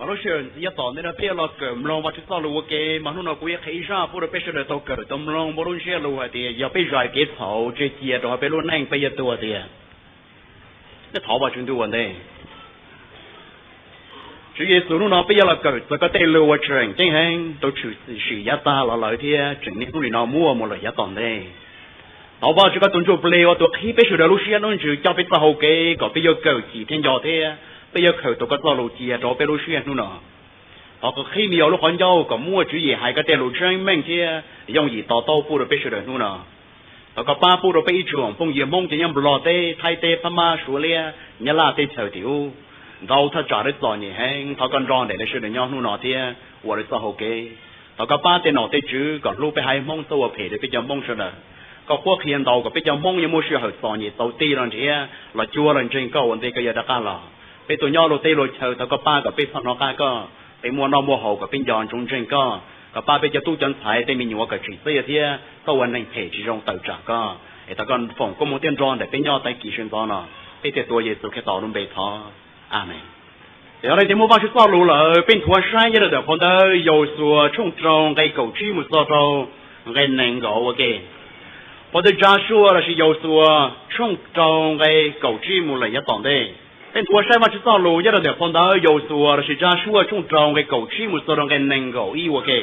Thaum lub sij hawm ntxiv yav tom ntej no peb yuav los kawm mloog Vajtswv txoj lus ua ke, mas hnub no kuv yuav qhia ib zaj pub rau peb sawv daws tau kawm tau mloog npaj lub ntsiab lus hais tias yog peb zais kev txhaum tseg cia rau hauv peb lub neej peb yuav tuag tiag. Thov Vajtswv ntuj ua ntej. Tswv Yexus, hnub no peb yuav los kawm txog koj tej lus uas tseem ceeb heev, tau tshwm sim yav tag los lawm thiab tseem niaj hnub nim no muaj mus lawm yav tom ntej. Thov Vajtswv koj tus ntsuj plig ua tus qhib peb sawv daws lub siab lub ntsws coj peb txoj hau kev kom peb yuav kawm cim thiab nco thiab peb yuav khaws tau koj txoj lus cia rau peb lub siab hnub no. Thov koj qhib me nyuam lub qhov ncauj kom muaj tswv yim hais koj tej lus tseeb meej thiab yooj yim to taub pub rau peb sawv daws hnub no. Thov koj pab pub rau peb ib tsoom phooj ywg Hmoob cov nyob Nplog teb, Thaib teb, Phab Mab, Suav liab, Nyab Laj teb chaws tim ub, ntau thaj tsam lawv txom nyem heev, thov koj nrog nraim lawv sawv daws nyob hnub no thiab ua lawv txoj hau kev. Thov koj pab tej nom tej tswv kom hlub peb haiv Hmoob txhob ua phem rau peb cov Hmoob sawv daws. Koj qhuab qhia ntau kom peb cov Hmoob yuav muaj sij hawm txom nyem txaus tig los nrhiav los cuag los ntseeg koj ua ntej koj yuav rov qab los. Peb tuaj nyob luag teb luag chaw thov koj pab kom peb txhob hnov qab koj, peb muaj noj muaj haus kom peb nco ntsoov ntseeg koj, kom pab peb cov tub cov ntxhais tej me nyuam kom tsim txiaj thiab txhob ua neeg phem tsis zoo tawm tsam koj. Es thov koj foom koob hmoov thiab nrog nraim peb nyob tag kis sawv ntxov no, peb thiaj tuav Yexus Khetos lub npe thov. Amees. Yog li ces muaj Vajtswv txoj lus lawm, peb nthuav saib nyob rau ntawm phau ntawv Yausuas tshooj rau nqe kaum tsib mus txog rau nqe nees nkaum ua ke. Phau ntawv Jasuas lossis Yausuas tshooj rau nqe kaum tsib mus lawm yav tom ntej. Peb nthuav saib Vajtswv txoj lus nyob rau ntawm phau ntawv Yausuas lossis Jasuas tshooj rau nqe kaum tsib mus txog rau nqe nees nkaum ib ua ke.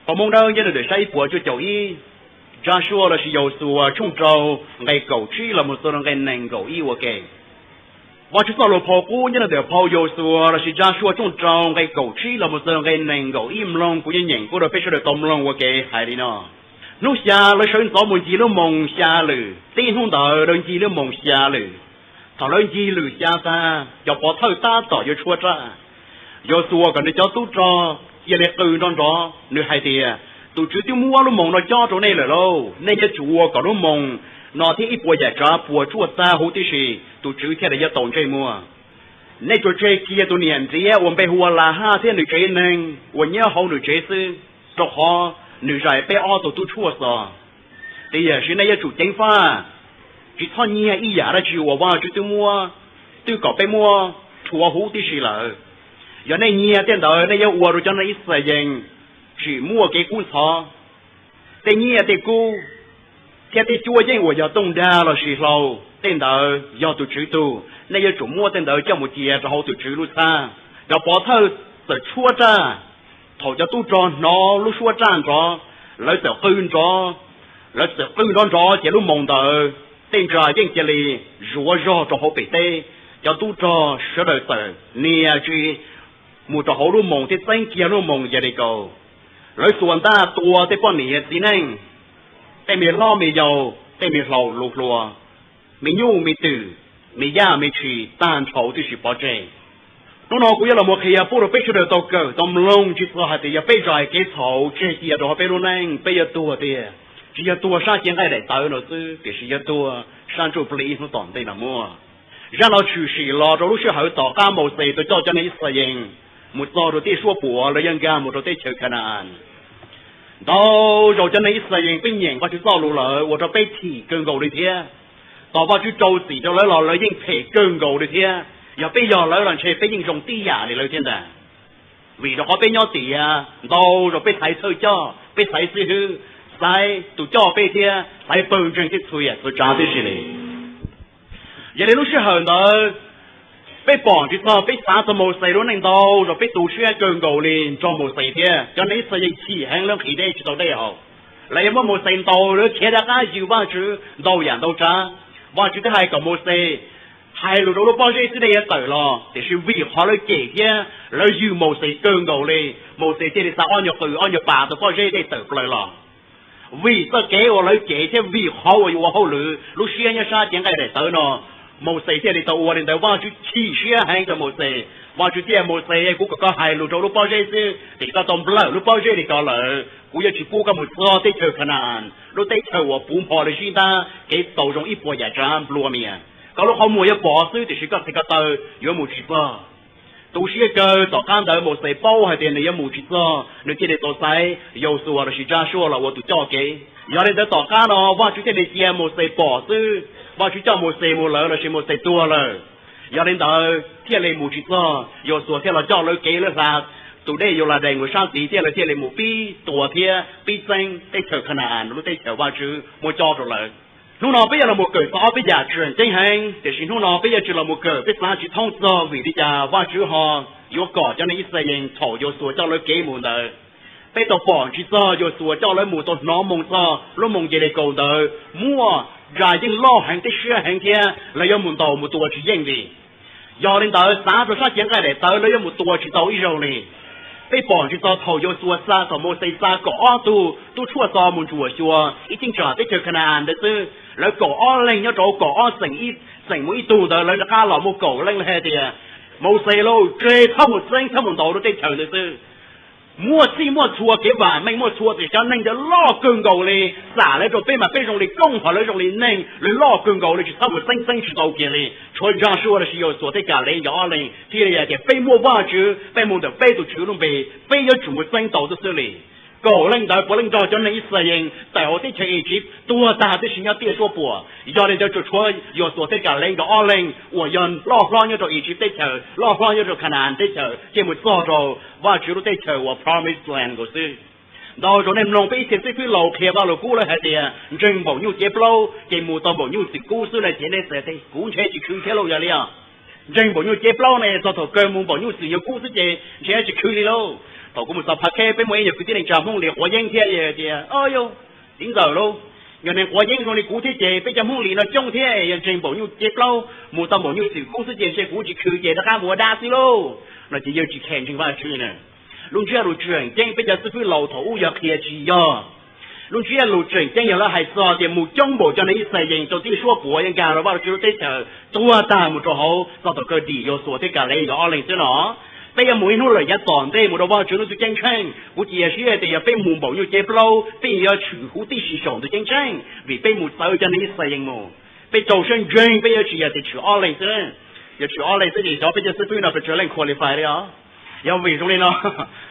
Phau Hmoob Dawb nyob rau ntawm sab ib puas cuaj caum ib. Jasuas lossis Yausuas tshooj rau nqe kaum tsib los mus txog rau nqe nees nkaum ib ua ke. Vajtswv txoj lus phau qub nyob rau ntawm phau Yausuas lossis Jasuas tshooj rau nqe kaum tsib los mus txog nqe nees nkaum ib, mloog kuv yeej nyeem pub rau peb sawv daws tau mloog ua ke hais li no. Hnub xya lawv sawv ntxov mus ncig lub moos xya lwm, tib hnub ntawd lawv ncig lub moos xya lwm. Thaum lawv ncig lwm xya tag, cov pov thawj tab tom yuav tshuab raj. Yausuas kom nws cov tub rog cia li qw nrov nrov, nws hais tias, tus Tswv twb muab lub moos no cob rau nej lawm lauj, nej yuav tsum ua kom lub moos no thiab ib puas yam tsav puas tsuaj tag huv tib si, tus Tswv thiaj li yuav tau ntsej muag. Nej tsuas tseg kiag tus niam nriav uas npe hu ua Lahaj thiab nws tsev neeg uas nyob hauv nws tsev xwb, rau qhov nws zais peb ob tug tub tshuaj xos. Tiam sis nej yuav tsum ceev faj, tsis txhob nyiag ib yam dab tsi uas Vajtswv twb muab, twb kom peb muab rhuav huv tib si lawm. Yog nej nyiag tej ntawd nej yuav ua rau cov neeg Yixalayees tsim muaj kev kub ntxhov. Tej nyiaj tej kub thiab tej cuab yeej uas yog tooj dag lossis hlau, tej ntawd yog tus Tswv tug, nej yuav tsum muab tej ntawd coj mus cia rau hauv tus Tswv lub txhab. Cov pov thawj txawm tshuab raj. Thaum cov tub rog hnov lub suab raj nrov, lawv txawm qw nrov, lawv txawm qw nrov nrov ces lub moos ntawd tej ntsa yeej cia li zuav zog rau hauv pem teb. Cov tub rog sawv daws txawm nias tsis mus rau hauv lub moos thiab txeeb kiag lub moos Yelikaus. Lawv xuas ntaj tua tej poj niam txiv neej, tej me hlob me yau, tej me hluas hluas, me nyuj me twm, me yaj me tshis tag nrho tib si pov tseg. Hnub no kuv yuav los mus qhia pub rau peb sawv daws tau kawm tau mloog tsis txog hais tias yog peb zais kev txhaum tseg cia rau hauv peb lub neej peb yuav tuag tiag. Tsis yog tuag sab cev nqaij daim tawv no xwb tiam sis yuav tuag sab ntsuj plig ib hnub tom ntej los muaj. Zaj no tshwm sim los rau lub sij hawm tom qab Mauxes tau coj cov neeg Yixalayees mus txog rau tej suab puam lawv yuav nkag mus rau teb chaws Kana-as. Ntau zaus cov neeg Yixalayees peb nyeem Vajtswv txoj lus lawm ua rau peb chim kawg nkaus li thiab. Tos Vajtswv rau txim rau lawv los lawv yeej phem kawg nkaus li thiab. Yog peb yog lawv los ntshe peb yeej zoo tib yam li lawv thiab ntag. Vim rau qhov peb nyob tias ntau zaus peb xaiv thawj coj, peb xaiv xib hwb, xaiv tus coj peb thiab xaiv pawg ntseeg thiab txhua yam txhua tsav tib si li. Yog li lub sij hawm ntawd peb pom tsis txog, peb xav txog Mauxes lub neej ntau zaus peb tu siab kawg nkaus li nrog Mauxes thiab. Cov neeg Yixalayees chim heev, lawv nqhis dej tsis tau dej haus. Lawv yuav muab Mauxes ntaus, lawv khiav rov qab yws Vajtswv ntau yam ntau tsav. Vajtswv twb hais kom Mauxes hais lus rau lub pob zeb xwb dej yuav tawm los, tiam sis vim qhov lawv cem thiab lawv yws Mauxes kawg nkaus li, Mauxes thiaj li xa ob nyuag qws ob nyuag pas tus pob zeb dej tawm plaws los. Vim txoj kev uas lawv cem thiab vim qhov uas yuav ua hauj lwm lub siab nyob sab cev nqaij daim tawv no, Mauxes thiaj li tau ua li ntawd. Vajtswv chim siab heev rau Mauxes. Vajtswv thiaj, Mauxes, kuv kom koj hais lus rau lub pob zeb xwb, tiam sis koj tau nplawm lub pob zeb li ko lawm, kuv yuav tsis pub koj mus txog teb chaws Kana-as, lub teb chaws uas puv npo li sib ntab, kev txaus zoo ib puas yam tsav nplua mias. Koj lub qhov muag yuav pom xwb tiam sis koj txhais ko taw yuav mus tsis txog. Tu siab kawg, tom qab ntawd Mauxes paub hais tias nws yuav mus tsis txog, nws thiaj li tau xaiv Yauxuas lossis Jasuas los ua tus coj kev. Yog li ntawd tom qab no Vajtswv thiaj li cia Mauxes pom xwb, Vajtswv coj Mauxes mus lawm lossis Mauxes tuag lawm. Yog li ntawd thiaj li mus tsis txog, Yausuas thiaj los coj lawv kev lawv hla tus dej Yauladees mus sab tid thiab lawv thiaj li mus pib tua thiab pib txeeb teb chaws Khana-as lub teb chaws Vajtswv muab cob rau lawv. Hnub no peb yuav los mus kawm txog ob peb yam tseem ceeb heev, tiam sis hnub no peb yuav tsis los mus kawm, peb xav tsis thoob txog vim li cas Vajtswv ho yuav kom cov neeg Yixalayees thaum Yausuas coj lawv kev mus ntawd. Peb tau pom ntsis txog Yausuas coj lawv mus tau hnov moo txog lub moos Yelikaus ntawd muaj ntsa yeej loj heev, tib siab heev thiab lawv yuav mus ntaus mus tua tsis yeej li. Yog li ntawd xav rau sab cev nqaij daim tawv lawv yuav mus tua tsis tau ib zaug li. Peb pom ntsis txog thaum Yausuas xa, thaum Mauxes xa kaum ob tug tub tshuaj xo mus ntsuam xyuas ib cheeb tsam teb chaws Khana-as ntawd xwb, lawv kaum ob leeg nyob rau kaum ob xeem, ib xeem mus ib tug ntawd, lawv rov qab los muaj kaum leej li hais tias, Mauxes lauj, tseg, txhob mus txeeb, txhob mus ntaus lub teb chaws ntawd xwb. Muaj txhij muaj txhua kev vam meej muaj txhua, tiam sis cov neeg ntawd loj kawg nkaus li, xam lawv rau peb mas peb zoo li kooj, ho lawv zoo li neeg, lawv loj kawg nkaus li, tsis txhob mus txeeb, txeeb tsis tau kiag li. Tshuav Yausuas los sis Yausuas thiab Kalev nkawd ob leeg thiaj li hais tias, peb muaj Vajtswv, peb mus ntawm peb tus Tswv lub npe, peb yuav tsum mus txeeb tau xwb xwb li. Kaum leej ntawd puav leej nrog cov neeg Yixalayees tawm hauv teb chaws Iziv tuag tag tib si nyob tiaj suab puam. Yog li ntawd tsuas tshuav Yausuas thiab Kalev nkawd ob leeg uas yog loj hlob nyob rau Iziv teb chaws, loj hlob nyob rau Khana-as teb chaws, thiaj mus txog rau Vajtswv lub teb chaws uas Promised Land nkaus xwb. Ntau zaus nej mloog peb ib txhia xib fwb laus qhia Vaj Lug Kub lawv hais tias ntseeg npaum nyuj cev plaub ces mus tau npaum nyuj txwm kub xwb na, ces nej xav tias kuv ntshe tsis khwv thiab lauj, yog li os. Ntseeg npaum nyuj cev plaub ne, txog thaum kawg mus npaum nyuj txwm yog kub xwb ces ntshe tsis khwv li lauj. Thaum kuv mus xav phav kheb, peb muaj ib nyuag kwv tij neej tsa Hmoob li quav yeeb thiab, tias, o yau, txiv ntxawm lauj, yog neeg quav yeeb zoo li kuv thiab ces peb cov Hmoob li no coob thiab, yog ntseeg npaum nyuj cev plaub mus tau npaum nyuj txwm kub xwb ces ntshe kuv tsis khwv ces rov qab mus ua dab xwb lauj. No ces yawg tsis kheev ntseeg Vajtswv na. Lub ntsiab lus tseem ceeb peb cov xib fwb laus thaum ub yog qhia tsis yog. Lub ntsiab lus tseem ceeb yog lawv hais txog tias mus coob npaum cov neeg Yixalayees rau tiaj suab puam, yeej nkag rau Vajtswv lub teb chaws tuag tag mus rau hauv, txog thaum kawg dim Yausuas thiab Kalev nkawd ob leeg xwb no. Peb yuav mus ib hnub lawm yav tom ntej mus rau Vajtswv lub ntuj ceeb tsheej, kuv cia siab tias yog peb mus npaum nyuj cev plaub peb yeej yuav tshwm huv tib si saum ntuj ceeb tsheej, vim peb mus txawv cov neeg Yixalayees mus. Peb rau siab ntseeg peb yuav tsis yog tias tshwm ob leeg xwb. Yog tshwm ob leeg xwb ces xyov peb cov xib fwb no pes tsawg leej qualify li os. Yog vim zoo li no,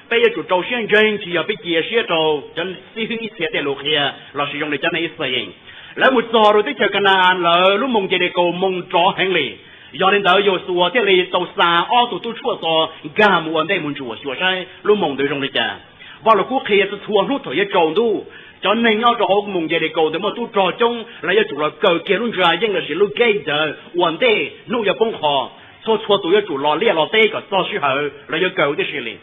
peb yuav tsum rau siab ntseeg, tsis yog peb cia siab rau cov xib fwb ib txhia tej lus qhia los sis zoo li cov neeg Yixalayees. Lawv mus txog rau teb chaws Khana-as lawm, lub moos Yelikaus moos nrov heev li. Yog li ntawd Yausuas thiaj li tau xa ob tug tub tshuaj xo nkag mus ua ntej mus ntsuam xyuas saib lub moos ntawd zoo li cas. Vaj Lug Kub qhia txhua txhua hnub thaum yuav tsaus ntuj, cov neeg nyob rau hauv moos Yelikaus ntawd muaj tub rog coob, lawv yuav tsum los kaw kiag lub ntsa yeej los sis lub gate ntawd ua ntej hnub yuav poob qho. Txhua txhua tus yuav tsum los liaj los teb kom txog sij hawm lawv yuav kaw tib si li.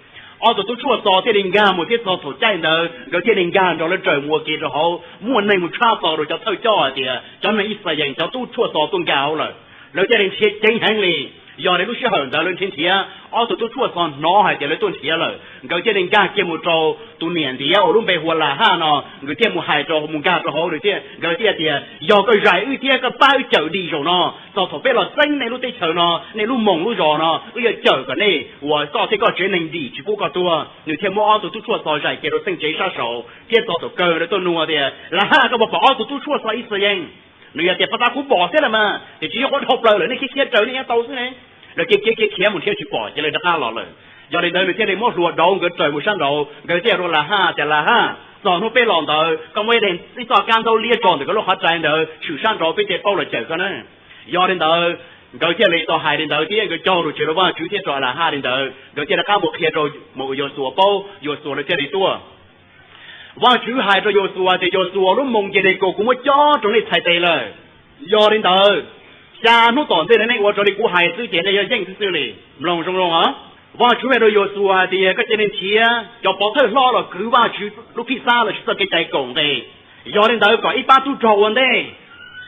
Ob tug tub tshuaj xo thiaj li nkag mus thiab txog thaum caij ntawd nkawd thiaj li nkag nrog lawv raws mus ua ke rau hauv. Muaj neeg mus tshab txog rau cov thawj coj hais tias cov neeg Yixalayees cov tub tshuaj xo tuaj nkag hauv lawm. Lawv thiaj li nrhiav ceev heev li. Yog li lub sij hawm ntawd lawv nrhiav nrhiav, ob tug tub tshuaj xo hnov hais tias lawv tuaj nrhiav lawm, nkawd thiaj li nkag kiag mus rau tus niam ntiav uas lub npe hu ua Lahaj no, nkawd thiaj mus hais rau, mus nkag rau hauv nws thiab nkawd thiaj tias, yog koj zais wb thiab koj pab wb cawm dim zaum no, txog thaum peb los txeeb nej lub teb chaws no, nej lub moos lub zos no, wb yuav cawm kom nej uas koj thiab koj tsev neeg dim tsis pub koj tuag. Nws thiaj muab ob tug tub tshuaj xo zais kiag rau txheej tsev sab saud thiab txog thaum kawg lawv tuaj nug tias, Lahaj, koj puas pom ob tug tub tshuaj xo Yixalayees? Nws yog tias, Pas tas kuv pom thiab las mas, tiam sis yog qhov dhau plaws lawm, nej khiav khiav raws nej nyob tau xwb ne. Lawv khiav khiav khiav khiav mus nrhiav tsis pom ces lawv rov qab los lawm. Yog li ntawd nws thiaj li muab hlua dauv nkawd raws mus sab nraud, nkawd thiaj rau Lahaj tias, Lahaj, txog hnub peb los ntawd koj muab ib leeg ib txoj kab ntaub liab tso ntawm koj lub qhov rai ntawd tshwm sab nraud peb thiaj paub los cawm koj na. Yog li ntawd nkawd thiaj li tau hais li ntawd thiab nkawd caug tus tsev rau Vajtswv thiab rau Lahaj li ntawd, nkawd thiaj rov qab mus qhia rau mus Yausuas paub, Yausuas lawv thiaj li tuaj. Vajtswv hais rau Yausuas tias, Yausuas, lub moos Yelikaus kuv muab cob rau nej txhais tes lawm. Yog li ntawd, xya hnub tom ntej no nej ua raws li kuv hais xwb ces nej yuav yeej xwb xwb li. Mloog zoo zoo os. Vajtswv hais rau Yausuas hais tias, koj cia li nrhiav cov pov thawj hlob los kwv Vajtswv lub phij xab los sis txoj kev cai kaum nqe. Yog li ntawd kom ib pab tub rog ua ntej,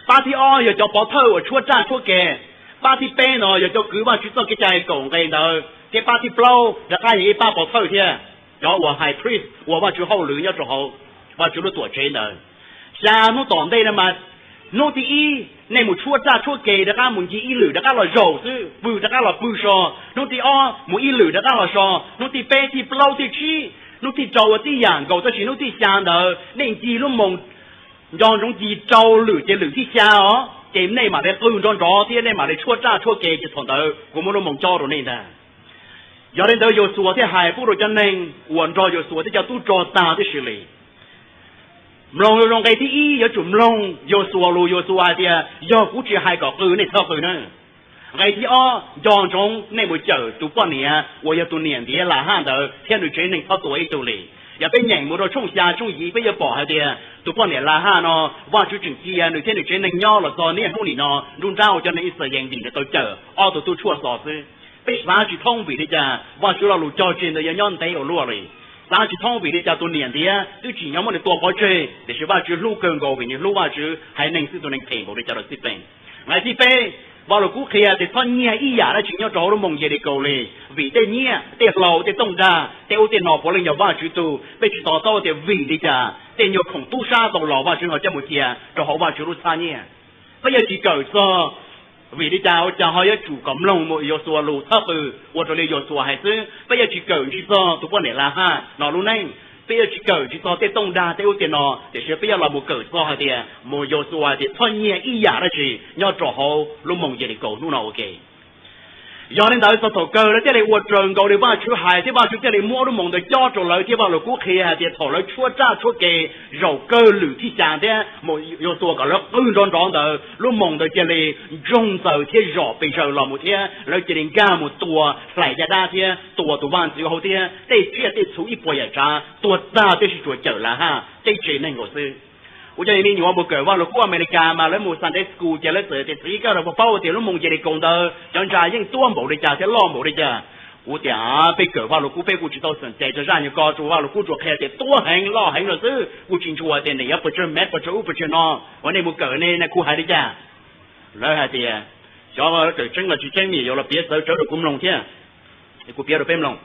pab thib ob yog cov pov thawj uas tshuab raj tshuab ke, pab thib peb no yog cov kwv Vajtswv txoj kev cai kaum nqe ntawd, thiab pab thib plaub rov qab yog ib pab pov thawj thiab, cov uas high priest ua Vajtswv hauj lwm nyob rau hauv Vajtswv lub tuam tsev ntawd. Xya hnub tom ntej no mas, hnub thib ib nej mus tshuab raj tshuab ke rov qab mus ncig ib lwm rov qab los zaum xwb, pw rov qab los pw so. Hnub thib ob mus ib lwm rov qab los so. Hnub thib peb, thib plaub, thib tsib, hnub thib rau ua tib yam nkaus, tab sis hnub thib xya ntawd nej ncig lub moos, nco ntsoov ncig rau lwm ces lwm thib xya os ces nej mam li qw nrov nrov thiab nej mam li tshuab raj tshuab ke ces thaum ntawd kuv muab lub moos cob rau nej ntag. Yog li ntawd Yausuas thiaj hais pub rau cov neeg uas nrog Yausuas thiab cov tub rog tag tib si li. Mloog zoo zoo nqe thib ib, yuav tsum mloog Yausuas lus. Yausuas hais tias, yog kuv tsis hais kom qw nej txhob qw na. Nqe thib ob, nco ntsoov nej mus cawm tus poj niam uas yog tus niam ntiav Lahaj ntawd thiab nws tsev neeg txhob tua ib tug li. Yog peb nyeem mus rau tshooj xya tshooj yim peb yuav pom hais tias tus poj niam Lahaj no Vajtswv tseem cia nws thiab nws tsev neeg nyob los txog niaj hnub nim no nruab nrab ua cov neeg Yixalayees vim nws tau cawm ob tug tub tshuaj xo xwb. Peb xav tsis thoob vim li cas Vajtswv lo lus cog tseg ntawd yuav nyob ntev ua luaj li. Xav tsis thoob vim li cas tus niam ntiav twb tsim nyog muab nws tua pov tseg tiam sis Vajtswv hlub kawg nkaus vim nws hlub Vajtswv, haiv neeg xwb tus neeg phem npaum li cas rau xij peem. Nqe thib peb, Vaj Lus Kub qhia tias txhob nyiag ib yam dab tsi nyob rau hauv lub moos Yelikaus li, vim tej nyiaj, tej hlau, tej tooj dag, tej ub tej no puav leej yog Vajtswv tug. Peb tsis to taub tias vim li cas tej nyuag khoom tub sab tau los Vajtswv ho coj mus cia rau hauv Vajtswv lub txhab nyiaj. Peb yuav tsis kawm txog vim li cas ua cas ho yuav tsum kom mloog mus Yausuas lus txhob qw ua raws li Yausuas hais xwb. Peb yuav tsis kawm ntsis txog tus poj niam Lahaj no lub neej, peb yuav tsis kawm ntsis txog tej tooj dag tej ub tej no, tiam sis peb yuav los mus kawm txog hais tias mus Yausuas hais tias txhob nyiag ib yam dab tsi nyob rau hauv lub moos Yelikaus hnub no ua ke. Yog li ntawd txog thaum kawg lawv thiaj li ua raws nkaus li Vajtswv hais thiab Vajtswv thiaj li muab lub moos ntawd cob rau lawv thiab Vaj Lus Kub qhia hais tias thaum lawv tshuab raj tshuab ke zaum kawg lwm thib xya thiab mus Yausuas kom lawv qw nrov nrov ntawd lub moos ntawd cia li ntsoog ntxaws thiab zom pes zaws los mus thiab lawv cia li nkag mus tua hlais caj dab thiab tua tus vaj ntxwv hauv thiab tej tsiaj tej txhu ib puas yam tsav tuag tag tib si tsuas cawm Lahaj tej tsev neeg nkaus xwb. Kuv cov me nyuam mus kawm Vaj Lus Kub Amelikas mas lawv mus Sunday School ces lawv txawm tias txiv koj los puas paub tias lub moos Yelikaus ntawd cov ntsa yeej tuab npaum li cas thiab loj npaum li cas? Kuv tias peb kawm Vaj Lus Kub peb kuj tsis tau xeem tes rau zaj nyuag ko, tsuas Vaj Lus Kub tsuas qhia tias tuab heev loj heev lawm xwb, kuj tsis ntshua tias nws yuav pes tsawg mev pes tsawg ub pes tsawg no. Ua nej mus kawm ne kuv hais li cas? Lawv hais tias xyov kawm tseeb los tsis tseeb, yuav los piav txawv tsawv rau kuv mloog thiab. Kuv piav rau peb mloog,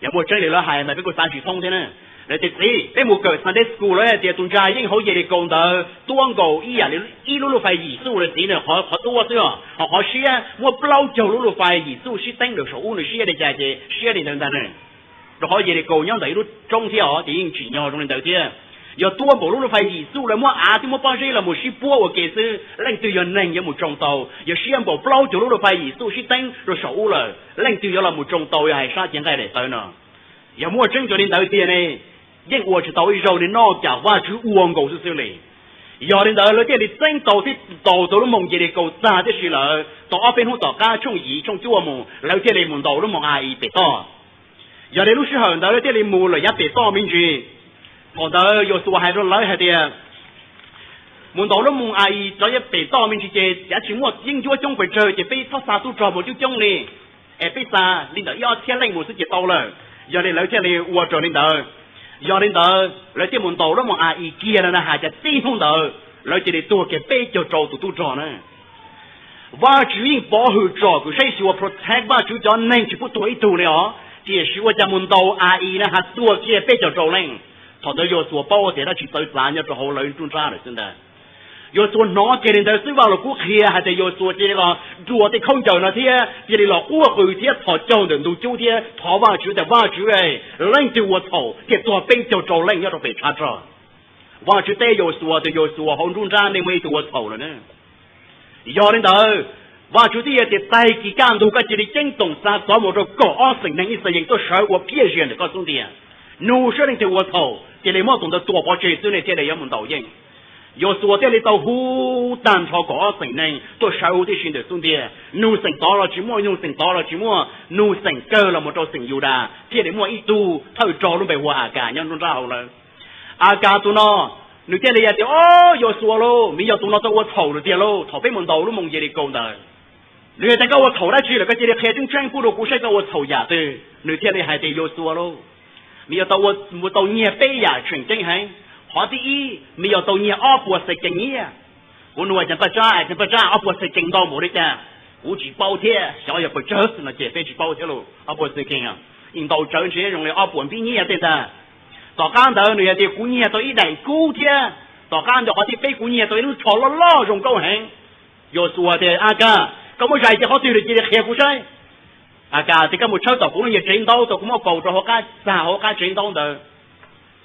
yog muaj tseeb li lawv hais mas peb kuj xav tsis thoob thiab na. Lawv tias txiv, peb mus kawm Sunday School lawv hais tias tus ntsa yeej hauv Yelikaus ntawd tuab nkaus ib yam li ib lub lub fais yim xuj lawm txiv, nws qhov tuab xwb os, ho qhov siab muaj plaub caug lub lub fais yim xuj sib teeb rau saum ub, nws siab li cas ces siab li ntawd ntag ne. Rau qhov Yelikaus nyob ntawm ib lub roob thiab os ces yeej tsim nyog zoo li ntawd thiab. Yog tuab npaum lub lub fais yim xuj lawv muab av thiab muab pob zeb los mus sib puab ua ke xwb, leej twg yog neeg yuav mus tsoo tau? Yog siab npaum plaub caug lub lub fais yim xuj sib teeb rau saum ub lawm leej twg yuav los mus tsoo tau? Yog hais sab cev nqaij daim tawv no, yog muaj tseeb txawv li ntawd tiag ne, yeej ua tsis tau ib zaug li, noj cam Vajtswv ua nkaus xwb xwb li. Yog li ntawd lawv thiaj li txeeb tau thiab taus tau lub moos Yelikaus tag tib si lawm. Tau ob peb hnub tom qab tshooj yim tshooj cuaj mus lawv thiaj li mus ntaus lub moos A-is pem toj. Yog li lub sij hawm ntawd lawv thiaj li mus lawm yav pem toj me ntsis. Thaum ntawd Yausuas hais rau lawv hais tias mus ntaus lub moos A-is rau yav pem toj me ntsis ces yav tsis muaj yeeb ncuab coob pes tsawg ces peb txhob xa tub rog mus coob coob li, es peb xa li ntawm ib ob txhiab leej mus xwb ces tau lawm. Yog li lawv thiaj li ua raws li ntawd. Yog li ntawd lawv thiaj mus ntaus lub moos A-is kiag no na, hais tias tib hnub ntawd lawv cia li tuag kiag peb caug rau tus tub rog na. Vajtswv yeej pov hwm tsom kwm saib xyuas protect Vajtswv cov neeg tsis pub tuag ib tug li os, tiam sis ua cas mus ntaus A-is na has tuag kiag peb caug rau leej. Thaum ntawd Yausuas paub tias dab tsi txawv txav nyob rau hauv lawv nruab nrab lawm xwb ntag. Yausuas hnov kiag li ntawd xwb Vaj Lus Kub qhia hais tias Yausuas cia li los nruas tej khaub ncaws no thiab cia li los quaj qw thiab thov caug ntawm ntug cub thiab thov Vajtswv tias Vajtswv, leej twg ua txhaum thiaj tuag peb caug rau leej nyob rau pem tshav rog. Vajtswv teb Yausuas tias Yausuas, hauv nruab nrab nej muaj ib tug ua txhaum lawm na. Yog li ntawd, Vajtswv twb tias taig kis kaj ntug koj cia li ceeb toom xa xov mus rau kaum ob xeem neeg Yixalayees tuaj sawv ua phiaj zias ntawm koj xub ntiag. Nug seb leej twg ua txhaum, cia li muab tus ntawd tua pov tseg xwb nej thiaj li yuav mus ntaus yeej. Yausuas thiaj li tau hu tag nrho kaum ob xeem neeg tuaj sawv huv tib si ntawm xub ntiag, nug xeem tod los tsis muaj, nug xeem tod los tsis muaj, nug xeem kawg los mus rau xeem Yudas thiaj li muaj ib tug thawj rog lub npe hu ua Akas nyob nruab nrab hauv lawv. Akas tus no, nws thiaj li hais tias, O, Yausuas lauj, nws yog tus no tau ua txhaum lawm tiag lauj. Thaum peb mus ntaus lub moos Yelikaus ntawd, nws hais tias, Koj ua txhaum dab tsi lawm? Koj cia li qhia tseeb tseeb pub rau kuv saib koj ua txhaum yam twg. Nws thiaj li hais tias, Yausuas lauj, nws yog tau ua, tau nyiag peb yam tseem ceeb heev. Qhov thib ib, nws yog tau nyiag ob puas xes kees nyiaj. Kuv nug Cam Paj Tsab, Cam Paj Tsab, ob puas xes kees ntau npaum li cas? Kuv tsis paub thiab, xyov yog pes tsawg no ces peb tsis paub thiab lauj. Ob puas xes kees yeej ntau tsawv ntshe zoo li ob puas npib nyiaj tej ntag. Tom qab ntawd nws hais tias, Kuv nyiag tau ib daim kub thiab. Tom qab ntawd qhov thib peb kuv nyiag tau ib lub tsho loj loj zoo nkauj heev. Yausuas tias, Akas, koj muab zais cia qhov twg lawm cia li qhia kuv saib. Akas tias, Koj mus tshawb tom kuv lub nyuag tsev ntaub tau, kuv muab kaus rau hauv qab txag hauv qab tsev ntaub ntawd.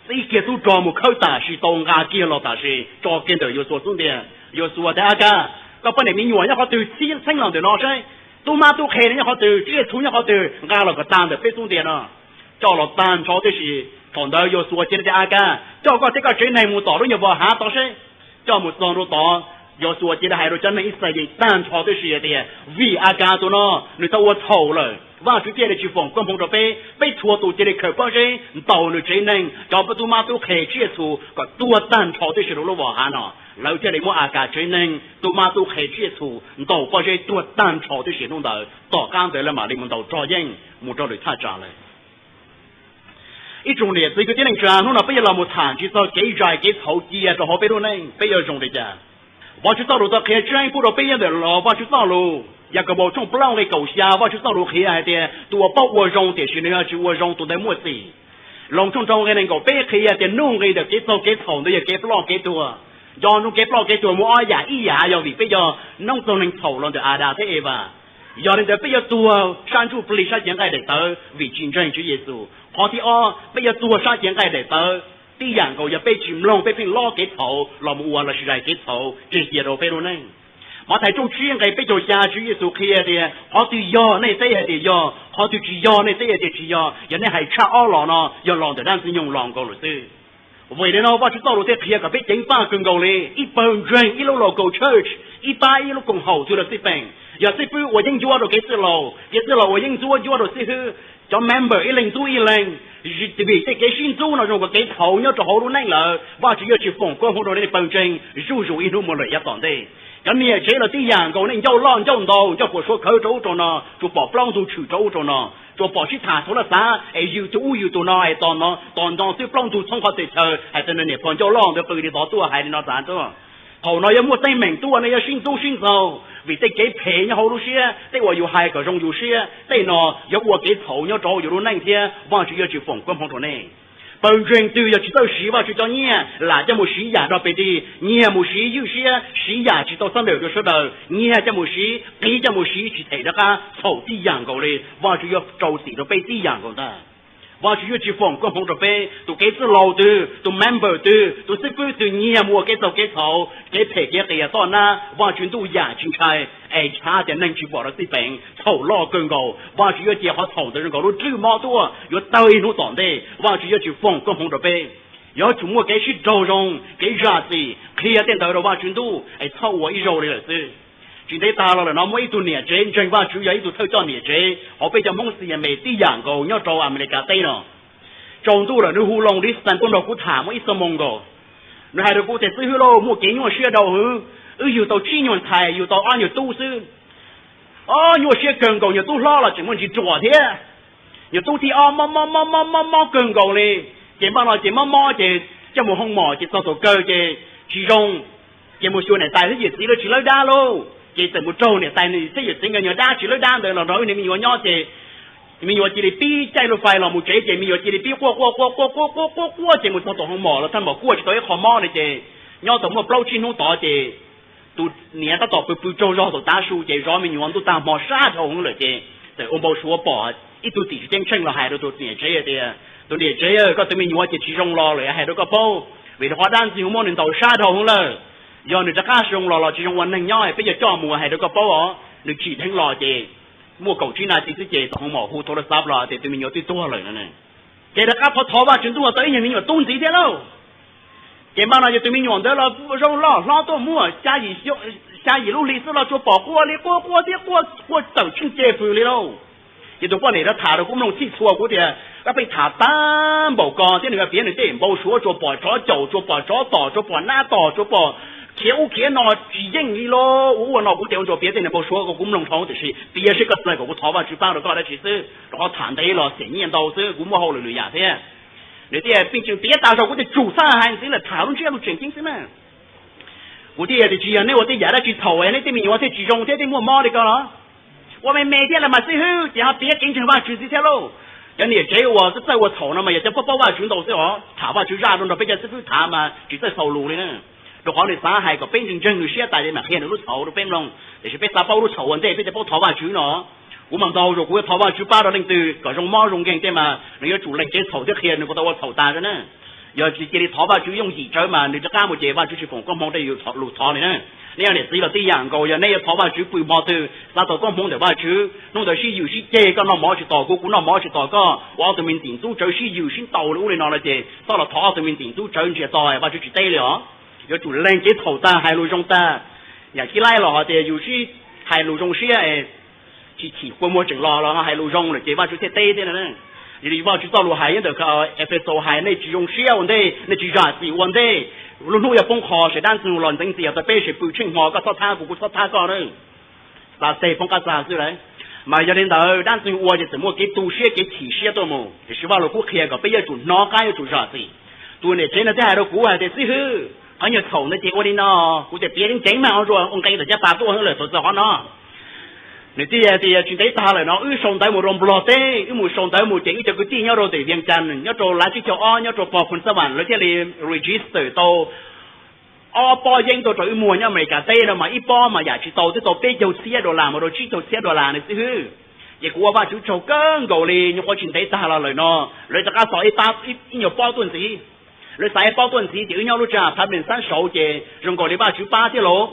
Txib kiag tub rog mus khawb tam sim tau nqa kiag los tam sim tso kiag ntawm Yausuas xub ntiag. Yausuas tias, Akas, koj poj niam me nyuam nyob qhov twg, txheeb los ntawm no saib. Tub mab tub qhe nyob qhov twg, tsiaj txhu nyob qhov twg, nqa los kom tag ntawm peb xub ntiag no. Coj los tag nrho tib si. Thaum ntawd Yausuas cia li tias, Akas, coj koj thiab koj tsev neeg mus tom lub nyuag vos hav tod seb. Coj mus txog rau tod, Yausuas cia li hais rau cov neeg Yixalayees tag nrho tib si hais tias, vim Akas tus no nws tau ua txhaum lawm, Vajtswv thiaj li tsis foom koob hmoov rau peb. Peb txhua tus cia li khaws pob zeb ntaus nws tsev neeg, cov tub mab tub qhe tsiaj txhu kom tuag tag nrho tib si rau lub vos hav no. Lawv thiaj li muab Akas tsev neeg tub mab tub qhe tsiaj txhu ntaus pob zeb tuag tag nrho tib si hnub ntawd. Tom qab ntawd lawv mam li mus ntaus rog yeej mus rau lwm thaj tsam lawm. Ib tsoom niam txiv kwv tij neej tsa, hnub no peb yuav los mus tham tsis txog kev zais kev txhaum cia rau hauv peb lub neej, peb yuav zoo li cas? Vajtswv txoj lus tau qhia tseeb pub rau peb nyob ntawm los Vajtswv txoj lus. Yakaunpaus tshooj plaub nqe kaum xya, Vajtswv txoj lus qhia hais tias tus uas paub ua zoo tiam sis nws yog tsis ua zoo tus ntawd muaj txim. Loos tshooj rau nqe nees nkaum peb qhia tias nuj nqis ntawm kev txaug kev txhaum ntawd yog kev ploj kev tuag. Nco ntsoov kev ploj kev tuag muaj ob yam, ib yam yog vim peb yog noob txaug neeg txhaum los ntawm Adas thiab Evas. Yog li ntawd peb yuav tuag sab ntsuj plig sab cev nqaij daim tawv vim tsis ntseeg Tswv Yexus. Qhov thib ob, peb yuav tuag sab cev nqaij daim tawv tib yam nkaus yog peb tsis mloog peb pheej lob kev txhaum los mus ua lossis zais kev txhaum tseg cia rau peb lub neej. Mathais tshooj tsib nqe peb caug xya, Tswv Yexus qhia tias, qhov twg yog nej teb hais tias yog, qhov twg tsis yog nej teb hais tias tsis yog. Yog nej hais tshaj ob los no yog los ntawm dab Ntxwg Nyoog los nkaus lawm xwb. Vim li no Vajtswv txoj lus thiaj qhia kom peb ceev faj kawg nkaus li. Ib pawg ntseeg, ib lub local church, ib pab ib lub koom haum twg los xij peem, yog xib fwb ua yeeb ncuab rau kev txwj laus, kev txwj laus ua yeeb ncuab ncuab rau xib fwb, cov member ib leeg ntxub ib leeg, vim tej kev sib ntxub no zoo nkaus kev txhaum nyob rau hauv lub neej lawm, Vajtswv yuav tsis foom koob hmoov rau nej pawg ntseeg zuj zus ib hnub mus lawm yav tom ntej. Cov niam tsev los tib yam nkaus, nej ncauj loj ncauj ntau, ncauj puas suav khawv rau ub rau no, tsuas pom plaub ntug tshwm rau ub rau no, tsuas pom sib tham txhua laj xav es yws tus ub yws tus no es tos no tos no xwb plaub ntug txhoob qhov txhia chaw hais tias niam pog ncauj loj ntawd qw li tod tuaj hais li no xav tuaj. Thaum no yuav muaj teeb meem tuaj, nej yuav sib ntxub sib ntxaug vim tej kev phem nyob hauv lub siab, tej uas yus hais kom zoo yus siab, tej no yuav ua kev txhaum nyob rau yus lub neej thiab Vajtswv yuav tsis foom koob hmoov rau nej. Pawg ntseeg twg yog tsis txawj siv Vajtswv cov nyiaj, lam coj mus siv yam dog pes dig, nyiag mus siv ywj siab, siv yam tsis tau xab nawm rau sawv daws, nyiag coj mus siv, qiv coj mus siv tsis them rov qab, txhaum tib yam nkaus li, Vajtswv yuav rau txim rau peb tib yam nkaus ntag. Vajtswv yuav tsis foom koob hmoov rau peb. Tus kev txwj laus twg, tus member twg, tus xib fwb twg nyiag mus ua kev txaug kev txhaum, kev phem kev qias toj nab, Vajtswv ntuj yam tsis ntshai, es txhais tias neeg tsis pom rau xij peem, txhaum loj kawg nkaus. Vajtswv yuav cia qhov txhaum ntawd zoo nkaus lub rwj mob tuaj, yuav tawg ib hnub tom ntej, Vajtswv yuav tsis foom koob hmoov rau peb. Yuav tsum muaj kev sib raug zoo, kev zam txim, qhia tej ntawd rau Vajtswv ntuj es txhob ua ib zaug li lawm xwb. Tsis ntev tag los lawm no muaj ib tug niam tsev ntseeg Vajtswv yog ib tug thawj coj niam tsev hauv peb cov Hmoob Xias Mes tib yam nkaus nyob rau Amelikas teb no. Tsaus ntuj lawm nws hu loo li xan tuaj nrog kuv tham muaj ib xuab moos nkaus. Nws hais rau kuv tias, xib hwb lauj, muaj kev nyuaj siab dhau hwv, wb yug tau tsib nyuag ntxhais, yug tau ob nyuag tub xwb. Ob, nyuaj siab kawg nkaus, nyuag tub hlob los tseem muaj ntsis ruam thiab. Nyuag tub thib ob mob mob mob mob mob mob kawg nkaus li. Ces npaj no ces mob mob ces coj mus hoo mom ces txog thaum kawg ces tsis zoo, ces mus xyuas niam tais thiab yawm txiv lawv tsis lawb dab lauj. Ces txawm mus raug niam tais thiab yawm txiv nkawd nyuag dab tsis lawb dab ntawd los nrog wb niag me nyuam nyob ces me nyuam cia li pib caij lub fais los mus tsev ces me nyuam cia li pib quaj quaj quaj quaj quaj quaj quaj quaj ces mus txog tom hoo mom los thaj npam quaj tsis tau ib qho mob li ces nyob tau muaj plaub tsib hnub tod ces tus niam tab tom pw pw tsaug zog tom tav su ces zov me nyuam ntuj tag hmo sab dhau hwv lawm ces txawm ua npau suav pom ib tug txiv tsis ceeb tsheej los hais rau tus niam tsev tias, tus niam tsev, koj tus me nyuam ces tsis zoo los lawm hais rau koj paub, vim rau qhov dab ntxwg nyoog muab nws ntaus sab dhau hwv lawm. Yog nws rov qab zoo los los tsis zoo ua neeg nyob peb yuav coj mus hais rau koj paub os. Nws tsim dheev los ces muaj kaum tsib nas this xwb ces tom hoo mom hu thau la xav los tias tus me nyuam twb tuag lawm no. Ces rov qab thov thov Vajtswv ntuj tau ib nyuag me nyuam tub ntxiv thiab lauj. Ces npaj no ces tus me nyuam ntawd los zoo loj hlob tuaj muaj xya yim lub hli xwb los tsuas pom quaj li quaj quaj thiab quaj quaj txawm tsheej ceg fws li lauj. Ces tus poj niam rov tham rau kuv mloog txhij txhua kuv tias, koj pheej tham tag npaum ko thiab nws piav nws tej npau suav tsuas pom tsov caum, tsuas pom tsov tom, tsuas pom nab tom, tsuas pom khiav ub khiav no tsis yeej li lauj. Ua ua no kuv tias ua ntsuas piav tej npau suav ko kuv mloog dhau tiam sis piav seb koj txawj kom kuv thov Vajtswv pab rau koj dab tsi xwb, rau qhov tham ntev los xiam nyiaj ntau xwb, kuv muaj hauj lwm lwm yam thiab. Nws thiaj pheej tseem piav tas zog kuv tias tsum txhaj hais ntxiv lawm, tham lub ntsiab lus tseem ceeb xwb na. Kuv thiaj tias tsis yog neb ua tej yam dab tsi txhaum es neb tej me nyuam thiaj tsis zoo thiab thiaj muaj mob li ko los? Ua me me thiab los mas xib hwb ces ho piav kev ntseeg Vajtswv ntxiv thiab lauj. Cov niam tsev uas txawj ua txhaum no mas yog cov paub paub Vajtswv ntau xwb os, tham Vajtswv zaj rau nrog peb cov xib fwb tham mas tsis txawj xaus lus li na. Rau qhov nws xav hais kom peb ntseeg ntseeg nws siab tas mam qhia nws lub txhaum rau peb mloog, tiam sis peb xav paub lub txhaum ua ntej peb thiaj paub thov Vajtswv no. Kuv mas ntau zaus kuv yuav thov Vajtswv pab rau leej twg kom zoo mob zoo nkeeg tej mas nws yuav tsum lees kev txhaum thiab qhia nws puas tau ua txhaum tas na. Yog tsis cia li thov Vajtswv yooj yim tsawv mas nws rov qab mus ces Vajtswv tsis foom koob hmoov rau yus lus thov li na. Nej yog niam txiv los tib yam nkaus, yog nej yuav thov Vajtswv pw hmo twg xav tau koob hmoov ntawm Vajtswv, hnub ntawd sib yws sib ceg, koj noj mov tsis tos kuv, kuv noj mov tsis tos koj, ua ob tug me ntxim ntxub tsawv sib yws sib ntaus li ub li no no ces txhob los thov ob tug me ntxim ntxub tsawv ntsiag to Vajtswv tsis teb li os. Yuav tsum lees kev txhaum tag hais lus zoo tag. Yam kib laij los hais tias yus sib hais lus zoo siab, tsis chim kua muag tseem los los hais lus zoo lawm ces Vajtswv thiaj teb thiab na. Yog li Vajtswv txoj lus hais nyob ntawm Efexus hais, nej tsis zoo siab ua ntej, nej tsis zam txim ua ntej, lub hnub yuav poob qho, sawv dab ntxwg los ntxeev txias rau peb, sawv pwg tsheej hmo, koj txhob thab kuv, kuv txhob thab koj na. Xa xes poob qab txag xwb lauj. Mas yog li ntawd dab ntxwg ua ces txawm muaj kev tu siab kev chim siab tuaj mus, tiam sis Vaj Lus Kub qhia kom peb yuav tsum hnov qab yuav tsum zam txim. Tus niam tsev no thiaj hais rau kuv hais tias, xib hwb, qhov nyuag txhaum ntawd ces ua li no, kuv tias piav ceev ceev mas ua nqe ntawm caj pas tuaj lawm thaum txog qhov no. Nws thiaj tias tsis ntev tag lawm no wb sau ntawv mus rau Nplog teb, wb mus sau ntawv mus ces wb cov kwv tij nyob rau tim Vias Cas, nyob rau Lav Tsib Caug Ob, nyob rau Pos Phoo Xab Vam, lawv thiaj li register tau ob pob yeeb tuaj rau wb muag nyob Amelikas teb no mas ib pob mas yam tsis tau twb tau peb caug txhiab dollar mus rau tsib caug txhiab dollar na xib hwb. Ces kuv ua Vajtswv tsaug kawg nkaus li, nyuam qhuav tsis ntev tag los lawm no lawv rov qab xa ib nyuag pob tuaj ntxiv. Lawv xa ib pob tuaj ntxiv ces wb nyob lub tsev apartment xab saud ces zoo nkaus li Vajtswv pab thiab lauj.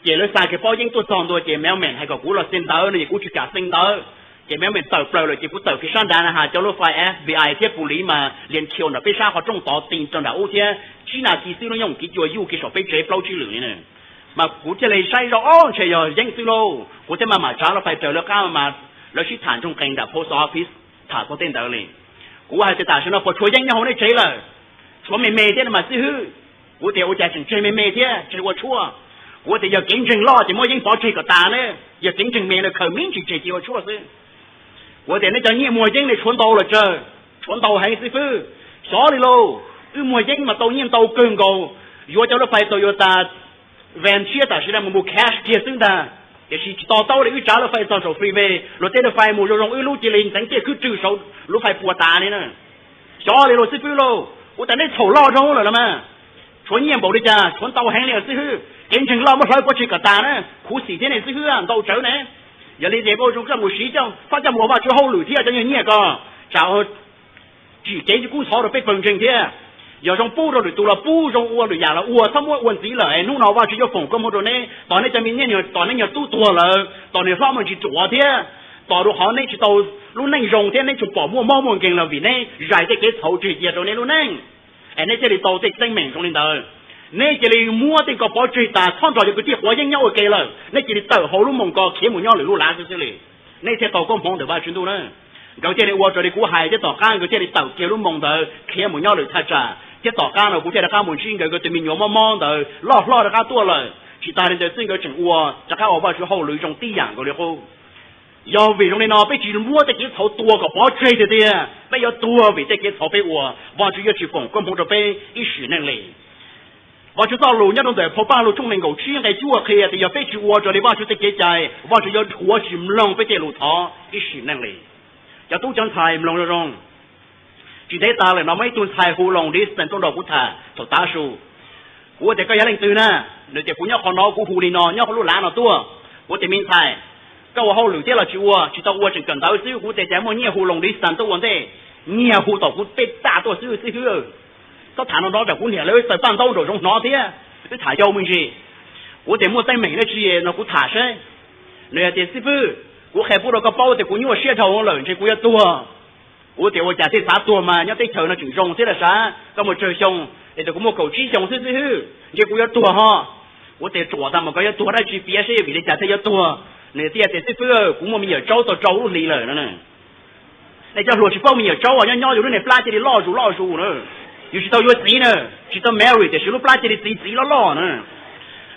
Ces lawv xa kiag pob yeeb tuaj txog ntua ces mailman hais kom kuv los xee ntawv no ces kuv tsis kam xee ntawv. Ces mailman tawm plaws lawm ces kuv tawm kiag sab nrad na has cov lub file FBI thiab pus liv mas lias khiu nram peb sab qhov rooj tod ti rau nram ub thiab tsib nas this xwb lub nyooj kiv cua yuj kiag saum peb tsev plaub tsib lwm li na. Mas kuv thiaj li saib zoj, o, ntshe yog yeeb xwb lauj, kuv thiaj maj mam tsav lub file raws lawv qab mas lawv sib tham ntsoog qees nram post office, tham txog tej ntawd li. Kuv hais tias tam sim no puas tshuav yeeb nyob hauv nej tsev lawm? Tshuav me me thiab no mas xib hwb. Kuv tias ua cas tseem tseg me me thiab tsis ua tshuaj? Kuv tias yog kev ntseeg loj ces muab yeeb pov tseg kom tas ne, yog kev ntseeg me no khaws me ntsis tseg cia ua tshuaj xwb. Kuv tias nej cov nyiaj muag yeeb ne tshuav ntau los tsawg? Tshuav ntau heev xib hwb. Xyov li lauj, wb muag yeeb mas tau nyiaj ntau kawg nkaus, yuav cov lub file Toyota van tshiab tam sim no mus mus cash kiag xwb ntag. Tiam sis tsis to taub li wb tsav lub file txog saum freeway, luag tej lub file mus zoo zoo wb lub cia li ntxeev tiaj khwb rwg saud lub file puas tas li na. Xyov li lauj xib hwb lauj, kuv tias nej txhaum loj zoo lawm los mas. Tshuav nyiaj npaum li cas? Tshuav ntau heev li xib hwb. Kev ntseeg loj muab hlawv pov tseg kom tas na, khuv xim thiab ne xib hwb, ntau tsawv ne. Yog li ces ua zoo koj mus siv coj, koj coj mus ua Vajtswv hauj lwm thiab cov nyuag nyiaj ko, tsam tsim kev kub ntxhov rau peb pawg ntseeg thiab. Yog zoo pub rau lwm tus los pub, zoo ua lwm yam los ua, txhob muab ua ntxiv lawm. Hnub no Vajtswv yuav foom koob hmoov rau neb, tos neb cov me nyuam, tos neb nyuag tub tuag lawm, tos nws hlob mus tsis ruam thiab, tos rau qhov neb tsis tau lub neej zoo thiab neb tsuas pom muaj mob muaj nkeeg los vim neb zais tej kev txhaum tseg cia rau neb lub neej, es neb thiaj li tau tej teeb meem zoo li ntawd. Neb cia li muab tej ko pov tseg tas, txhob nrog cov kwv tij quav yeeb nyob ua ke lawm, neb cia li tawm hauv lub moos ko khiav mus nyob lwm lub lav xwb xwb li, neb thiaj tau koob hmoov ntawm Vajtswv ntuj na. Nkawd thiaj li ua raws li kuv hais thiab tom qab nkawd thiaj li tawm kiag lub moos ntawd khiav mus nyob lwm thaj tsam, thiab tom qab no kuv thiaj rov qab mus ntsib nkawd, nkawd tus me nyuam mob mob ntawd loj hlob rov qab tuaj lawm. Tsis tas li ntawd xwb nkawd tseem ua rov qab ua Vajtswv hauj lwm zoo tib yam nkaus li qub. Yog vim zoo li no peb tsis muab tej kev txhaum tua kom pov tseg tiag tiag, peb yuav tuag vim tej kev txhaum peb ua, Vajtswv yuav tsis foom koob hmoov rau peb ib sim neej li. Vajtswv txoj lus nyob rau ntawm phau Paj Lug tshooj nees nkaum tsib nqe cuaj qhia tias yog peb tsis ua raws li Vajtswv tej kev cai, Vajtswv yuav dhuav tsis mloog peb tej lus thov ib sim neej li. Cov tub cov ntxhais mloog zoo zoo. Tsis ntev tas lawm no muaj ib tug ntxhais hu Loos Dixon tuaj nrog kuv tham thaum tav su. Kuv tias koj yog leej twg na? Nws tias kuv nyob qhov no, kuv hu li no nyob lub lav no tuaj. Kuv tias me ntxhais, koj ua hauj lwm thiab los tsis ua? Tsis tau ua, tseem kawm ntawv xwb. Kuv tias cas muaj nyiaj hu Loos Dixon tuaj ua ntej, nyiag hu tom kuv peb txaj tuaj xwb xib hwb. Txhob tham no no tsam kuv niam lawv xaws paj ntaub nraum zoov hnov thiab. Wb tham yau me ntsis. Kuv tias muaj teeb meem dab tsi no kuv tham seb. Nws hais tias xib fwb, kuv qhia pub rau koj paub tias kuv nyuaj siab dhau lawm, ntshe kuv yuav tuag. Kuv tias ua cas thiaj xav tuag mas nyob teb chaws no tseem zoo thiab las sav, koj mus tsawg xyoo? Es tias kuv muaj kaum tsib xyoo xwb xib hwb, ntshe kuv yuav tuag ho. Kuv tias ruam tag mas koj yuav tuag dab tsi, piav seb vim li cas thiaj yuav tuag. Nws thiaj tias xib fwb, kuv muaj me nyuam tsaub tau rau lub hli lawm no. Nej cov hluas tsis paub me nyuam tsaub nyob nyob yus lub niag plab cia li loj zus loj zus na. Yus tsis tau yuav txiv na, tsis tau marry tiam sis lub plab cia li txiv txiv loj loj na.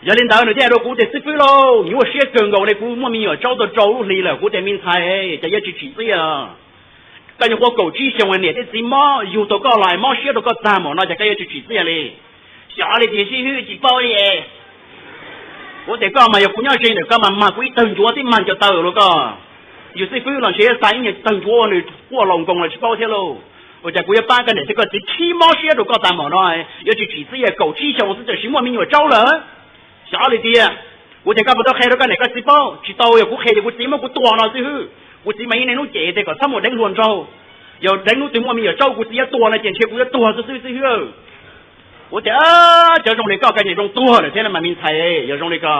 Yog li ntawd nws thiaj hais rau kuv tias xib fwb lauj, nyuaj siab kawg nkaus li, kuv muaj me nyuam tsaub tau rau lub hli lawm. Kuv tias me ntxhais, cas yuav tsis tsim txiaj? Koj nyuam qhuav kaum tsib xyoo, niam thiab txiv mob yug tau koj los mob siab rau koj tag mus no cas koj yuav tsis tsim txiaj li? Xyov li tiag xib fwb, tsis paub li. Kuv tias koj mas yog kuv nyob ze ntawm koj mas mag kuv ib tawg ncuav tib mag ncaws taw los koj. Yus xib fwb los ntshe xa ib nyuag tawg ncuav ua nws quaj laus nkoos los tsis paub thiab lauj. Ua cas kuv yuav pab koj niam thiab koj txiv khib mob siab rau koj tag mus no, yuav tsis tsim txiaj, kaum tsib xyoo xwb tiam sis muaj me nyuam tsaub lawm. Xyov li tiag. Kuv tias koj puas tau qhia rau koj niam koj txiv paub? Tsis tau, yog kuv qhia ces kuv txiv muab kuv tua no xib fwb. Kuv txiv mas ib niaj hnub cem tias kom txhob mus deev hluas nraug. Yog deev hnub twg muaj me nyuam tsaub kuv txiv yuav tuag no ces ntshe kuv yuav tuag xwb xwb xib fwb. Kuv tias cov zoo li koj koj niam zoo tuag lawm thiab mas me ntxhais, yog zoo li ko,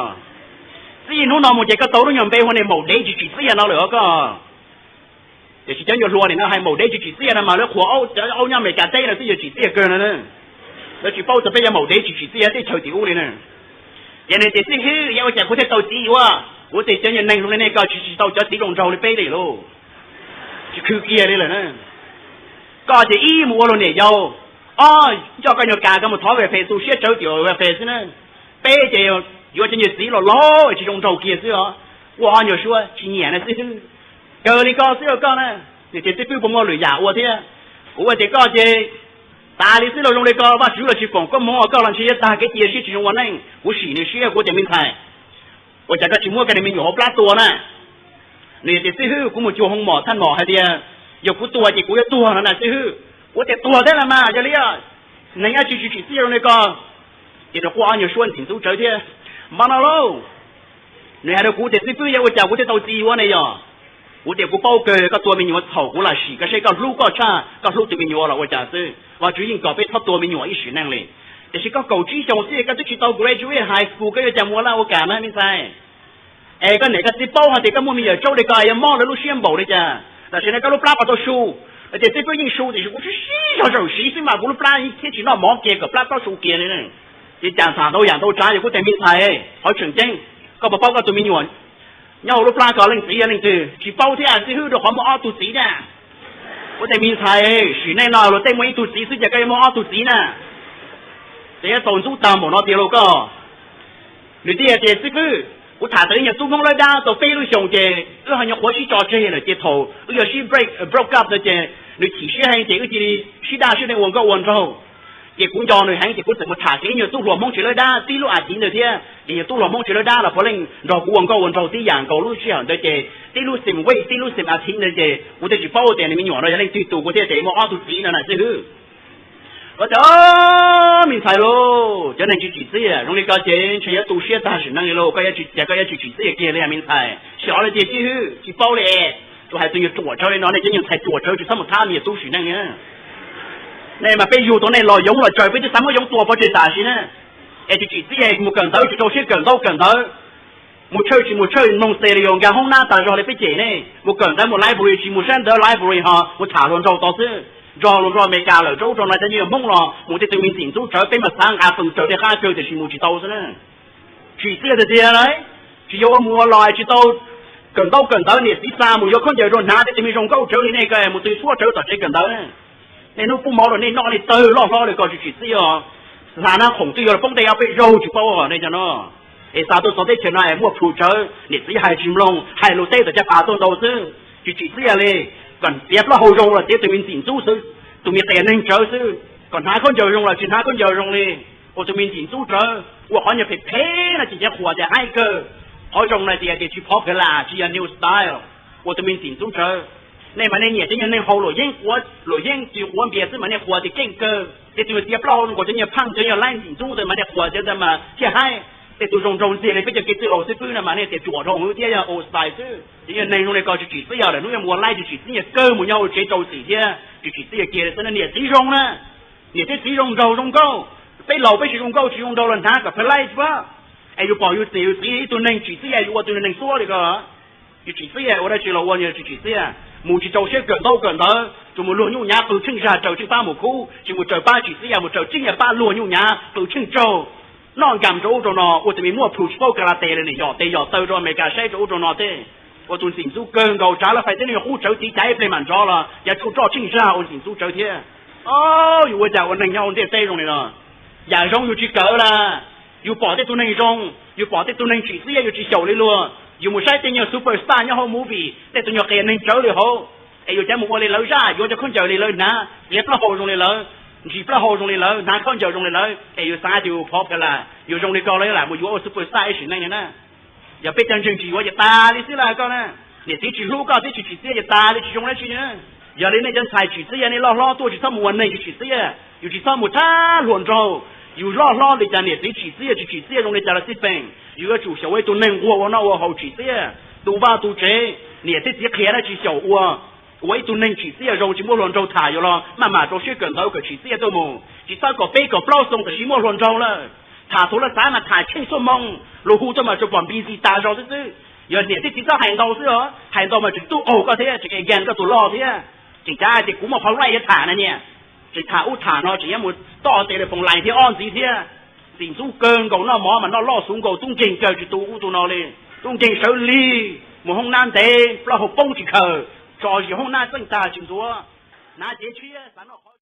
txij hnub no mus ces koj tau lub nyuag npe hu niag maum dev tsis tsim txiaj no lawm os koj. Tiam sis cov nyuag hluas nim no hais maum dev tsis tsim txiaj no mas lawv qhuas aub, cov aub nyob Amelikas teb no twb yog tsim txiaj kawg no. Lawv tsis paub tias peb yog maum dev tsis tsim txiaj teb chaws tim ub li na. Ces nws tias, Xib hwb, yog ua cas kuv thiaj tau txiv yuav? Kuv tias, Cov nyuag neeg zoo li nej koj tsis, tsis tau cov txiv zoo nraug li peb li lauj. Tsis khwv kiag li lawm na. Koj ces ib mus ua luag niam yau, ob nco koj nyuag kas koj mus thov Vajtswv tu siab tsawv tim Vajtswv xwb na. Peb ces yuav cov nyuag txiv los laus tsis zoo nraug kiag xwb os. Ua ob nyuag suab tsis nyiam na xib hwb. Kawg li koj xwb os koj na. Nws tias, Xib hwb, puas muaj lwm yam ua thiab? Kuv ua tias, Koj ces tas li xwb los zoo li ko, Vajtswv los tsis foom koob hmoov, koj los ntshe yuav tag kev cia siab tsis zoo ua neej. Kuv sim nws siab, kuv tias, Me ntxhais, ua cas koj tsis muab koj niag me nyuam hauv plab tua na? Nws tias, Xib hwb, kuv mus cuag hoo mom thaj nom hais tias yog kuv tua ces kuv yuav tuag no na xib hwb. Kuv tias, Tuag thiab los mas, yog li neeg dab tsi tsis tsim txiaj zoo li ko? Ces nws quaj ob nyuag suab ntxim ntxub tsawv thiab. Npaj no lauj, nws hais rau kuv tias, Xib hwb, yog ua cas kuv thiaj tau txiv yuav ne yog? Kuv tias, Kuv paub kawg koj tua me nyuam txhaum, kuv lam sim koj seb koj hlub koj tshaj koj hlub tus me nyuam los ua cas xwb. Vajtswv yeej kom peb txhob tua me nyuam ib sim neej li. Tiam sis koj kaum tsib xyoos xwb koj twb tsis tau graduate high school, koj yuav cas mus ua laj ua kam na me ntxhais? Es koj niam koj txiv paub hais tias koj muaj me nyuam tsaub li ko yuav mob lawv lub siab npaum li cas? Tam sim no koj lub plab puas tau su? Tias, Xib hwb, yeej su tiam sis kuv siv siv zog zaum siv xwb mas kuv lub plab thiaj tsis noj mov kiag kom plab txhob su kiag li. Ces cas ntxham ntau yam ntau tsav, yog kuv tias, Me ntxhais, qhov tseem ceeb, koj puas paub koj tus me nyuam nyob hauv lub plab ko leej txiv yog leej twg? Tsis paub thiab xib hwb, rau qhov muaj ob tug txiv na. Kuv tias, Me ntxhais, sim neej no luag tej muaj ib tug txiv xwb cas koj yuav muaj ob tug txiv na? Ces yuav tau ntxub tag npaum no tiag lauj koj. Nws thiaj tias, Xib hwb, kuv tham tau ib nyuag tub Hmoob lawv dab tau peb lub xyoos ces wb ho nyuam qhuav sib tso tseg lawm ces thaum wb yuav sib break, broke up no ces nws chim siab heev ces wb cia li sib daj sib deev ua nkauj ua nraug. Ces kuv nco nws heev ces kuv txawm mus tham kiag ib nyuag tub hluas Hmoob tsev lawv dab tib lub as thiv ntawd thiab. Ces nyuag tub hluas Hmoob tsev lawv dab los puav leej nrog kuv ua nkauj ua nraug tib yam nkaus lub sij hawm ntawd ces tib lub same week tib lub same as thiv ntawd ces kuv thiaj tsis paub tias nws me nyuam no yog leej twg tus, kuv thiaj tias muaj ob tug txiv no na xib hwb. Kuv tias, Me ntxhais lauj, cov neeg tsis tsim txiaj zoo li ko ces ntshe yuav tu siab tag sim neej li lauj, koj yuav tsis, cas koj yuav tsis tsim txiaj kiag li me ntxhais? Xyov li tiag xib hwb, tsis paub li. Tsuas hais tus nyuag ruam tsawv li no, nej cov nyuag ntxhais ruam tsawv tsis txhob mus thab me nyuam tub sim neej. Nej mas peb yug tau nej los yoov los tsawg peb twb xav muab yoov tua pov tseg tam sim na. Es tsis tsim txiaj mus kawm ntawv tsis rau siab kawm ntaub kawm ntawv. Mus church tsis mus church, mloog stereo nkag hoob nab tas zog li peb cem nej. Mus kawm ntawv mus library tsis mus saib ntawv library ho mus tham hluas nraug tod xwb. Nrog hluas nraug Amelikas lawm rau ub rau no cov nyuag Hmoob los mus tej tus me ntxim ntxub tsawv, peb mas xav nqa qws raws tej qab kawg tiam sis mus tsis tau xwb na. Tsim txiaj tiag tiag lauj. Tsis yog ua mus ua los tsis tau kawm ntaub kawm ntawv, niam txiv xa mus yuav khaub ncaws rau hnav, tej tus me zoo nkauj tsawv li nej ko mus tw xuab tsawv tom tsev kawm ntawv. Nej hnub pub mov rau nej noj nej tawg loj hlob li ko tsis tsim txiaj os. Xa nab khoom twb yuav los poob tej ob peb zaug tsis paub nej cov no. Es xa tuaj txog teb chaws no es muaj plhus tsawv, niam txiv hais tsis mloog, hais lus teb tom caj pas tuaj ntau xwb. Tsis tsim txiaj li. Kom txiav plaub hau zoo los txiav tus me ntxim ntxub xwb, tus me qias neeg tsawv xwb. Kom hnav khaub ncaws zoo los tsis hnav khaub ncaws zoo li, ua tus me ntxim ntxub tsawv, ua qhov nyuag phem phem no ces cov qhuas tias haib kawg. Qhov zoo no tias tias tsis popular, tsis yog new style, ua tus me ntxim ntxub tsawv. Nej mas nej nyiam cov nyuag neeg haus luam yeeb, luam yeeb tsis quav npias xwb mas nej qhuas tias keej kawg. Tej tus txiav plaub hau nkaus cov nyuag pheej cov nyuag laib ntxim ntxub ntawd mas nej qhuas tias ntawd mas thiaj haib. Tej tus zoo nraug ntxiag li peb cov kev txwj laus xib fwb no mas nej tias ruam dhau hwv thiab yog old style xwb. Cov nyuag neeg zoo li ko tsis tsim txiaj, lawm hnub yuav mus ua laib tsis tsim txiaj, kawg mus nyob hauv tsev rau txim thiab tsis tsim txiaj kiag li xwb na. Niam txiv zoo na, niam thiab txiv zoo nraug zoo nkauj. Peb laus peb tsis zoo nkauj tsis zoo nraug los hnav kom phem laib xwb. Es yus pom yus niam yus txiv ib tug neeg tsim txiaj yus ua tus neeg tuab li ko. Yus tsim txiaj ua dab tsi los ua tsis tsim txiaj, mus tsis rau siab kawm ntaub kawm ntawv, tsuas mus luag nyuj nyav qw tsheej zag raws tsheej pab mus khub, tsis mus raws pab tsim txiaj, mus raws tsheej pab luag nyuj nyav qw tsheej tsaug. Noj nkam rau ub rau no, ua tus me muaj plhus tsis paub kas las tes li, nim yog tes yog taw rau Amelikas saib rau ub rau no thiab. Ua tus ntxim ntxub kawg nkaus, tsav lawv fais tib neeg qub tsawv tiv caiv ib pliag mam nrov los yav tsuj roj tsheej zag ua ntxim ntxub tsawv thiab. Yus ua cas ua neeg nyob hauv ntiaj teb zoo li no? Yam zoo yus tsis kawm lawm. Yus pom tej tus neeg zoo, yus pom tej tus neeg tsim txiaj yus tsis xyaum li luag. Yus mus saib tej nyuag super star nyob hauv movie, tej tus nyuag qias neeg tsawv li hauv, es yus cav mus ua li lawv zaj, yuav cov khaub ncaws li lawv hnav, txiav plaub hau zoo li lawv, ntsis plaub hau zoo li lawv, hnav khaub ncaws zoo li lawv, es yus xav tias yus popular, yus zoo li ko los lam mus yuav ua super star ib sim neej li na. Yog peb cov ntseeg tsis yuav ces tas li xwb lauj koj na. Niam txiv tsis hlub koj thiab tsis tsim txiaj ces tas li tsis zoo dab tsi na. Yog li nej cov ntxhais tsim txiaj, nej loj hlob tuaj tsis txhob mus ua neeg tsis tsim txiaj, yus tsis txhob mus thab hluas nraug. Yus loj hlob li cas niam txiv tsis tsim txiaj, tsis tsim txiaj zoo li cas los xij peem, yus yuav tsum xyaum ua ib tug neeg nquag ua noj ua haus tsim txiaj, tu vaj tu tsev. Niam thiab txiv qhia dab tsi xyaum ua. Ua ib tug neeg tsim txiaj zoo, tsis muab hluas nraug tham yus los maj mam rau siab kawm ntawv kom tsim txiaj tuaj mus, tsis txhob kom peb kom plaub xyoo tam sim muaj hluas nraug lawm. Tham thaum lawv xav mas tham tsheej xuab moos, luag hu tuaj mas tsuas pom busy tas zog xwb xwb. Yog niam thiab txiv txhob hais ntau xwb os, hais ntau mas tseem tub qaug koj thiab tseem against koj tus loj thiab. Tseem cav hais tias kuv muaj qhov right yuav tham na niam, tseem tham ub tham no, tseem yuav mus toj tes lawm foom lais thiab ob ntxiv thiab. Txim ntxub kawg nkaus, noj mov mas noj loj xuv nkaus, tub nkeeg kawg tsis tu ub tu no li. Tub nkeeg sawv lig mus hoob nab ntev, plaub hau poob tsis khaws, tso zis hoob nab txeej tag tsis ntxuav, hnav cev tshiab xav noj qhov